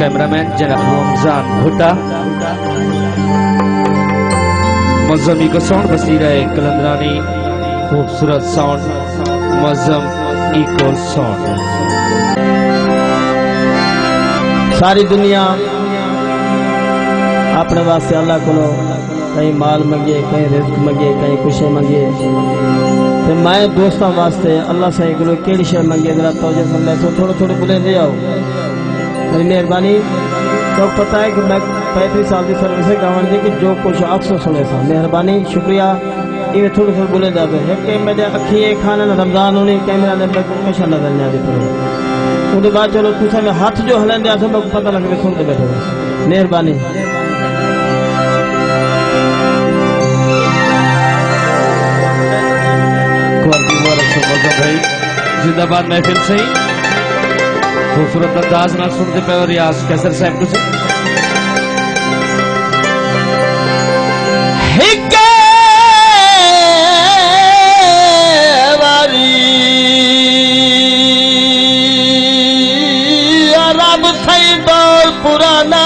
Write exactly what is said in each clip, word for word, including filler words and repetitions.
کیمرہ مین جناب رمضان بھٹہ، معظم ایکو ساؤنڈ، وسیلہ قلندرانی، خوبصورت ساؤنڈ، معظم ایکو ساؤنڈ۔ ساری دنیا اپݨے واسطے اللہ کولوں کہیں مال منگے، کہیں رزق منگے، کہیں کچھ منگے۔ تے میں دوستاں واسطے اللہ سائیں کولوں کیڑھی شے منگے، ذرا توجہ فرمائیسو، تھوڑے تھوڑے بلندے آؤ۔ بڑی مہربانی۔ تو پتہ ہے کہ میں پینتیس سال دی سروس ہے گاوݨ دی، کہ جو کچھ اکثر سݨے سا۔ مہربانی، شکریہ۔ ایویں تھوڑے تھوڑے بلندے آؤ۔ ہک میݙے اکھیں اے کھانے نا رمضان ہونی، کیمرہ دے میکوں کشا نظر نہیں آندی پئی۔ اوں دے بعد چلو تساں میں ہتھ جو ہلیندے آسو، میکوں پتہ لڳ وے سݨدے ٻیٹھے۔ مہربانی۔ کوالٹی مبارک سو مزہ بھائی، زندہ باد محفل سئیں۔ خوبصورت انداز نال سݨدے پئے ہو ریاض قیصر صاحب کوں۔ ہک واری رب سائیں دور پرانا۔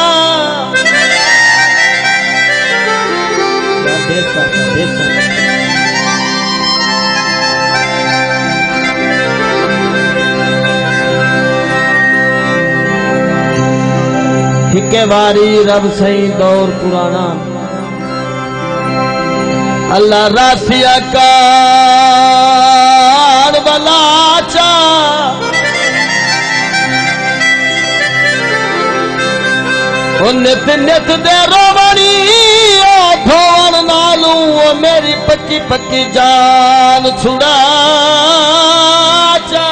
ہک واری رب سائیں دور پرانا۔ اللہ راسیا کار ولا چا۔ او نت نت دے رووݨی، او دھووݨ نالوں، او میری پکی پکی جان چھڑا چا۔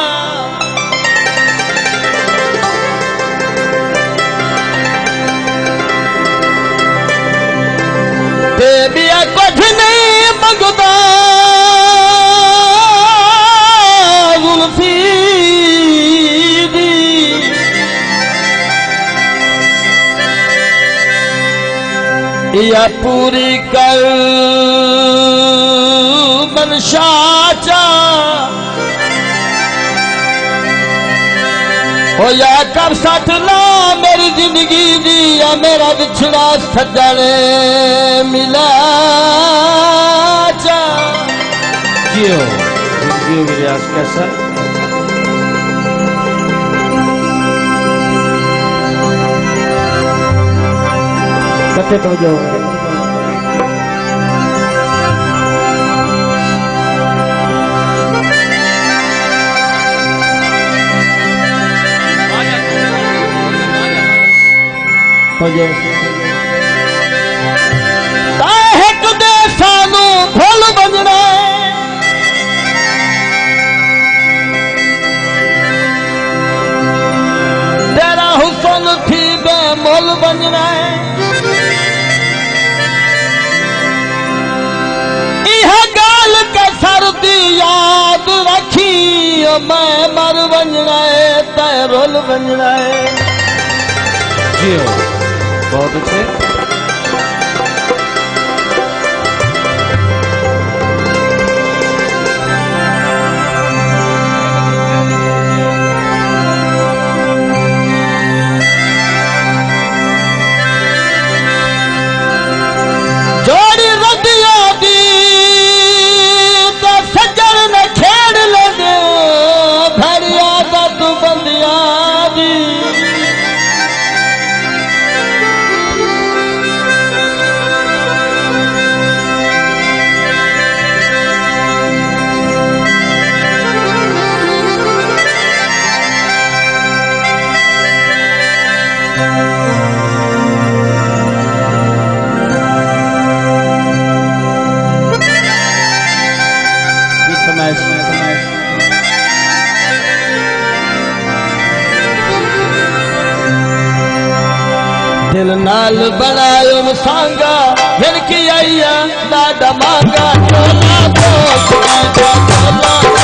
تے ٻیا کجھ نہیں منگدا زلفی دی، یا پوری کر منشا چا۔ او یا کر سٹ لا میری زندگی دی، یا میرا وچھڑا سڄݨ ملا چا۔ جیو، جیو میرے آس قیصر۔ کتھے توجہ؟ ہک دے سانوں بھل ونڄݨا ہے، تیرا حسن تھی بے مل ونڄݨا ہے۔ ایہا ڳالھ قیصر دی یاد رکھی، میں مر ونڄݨا ہے، تیں رل ونڄݨا ہے۔ جیو، بہت اچھے۔ جوڑی ردیاں دی تے سڄݨ نے کھیݙ لیندے، بھڑی عادت بندیاں دی۔ دل نال بݨایوم سانگا، گھن کے آئی آں ݙاڈھا مانگا، چولا دوست آندا چولا۔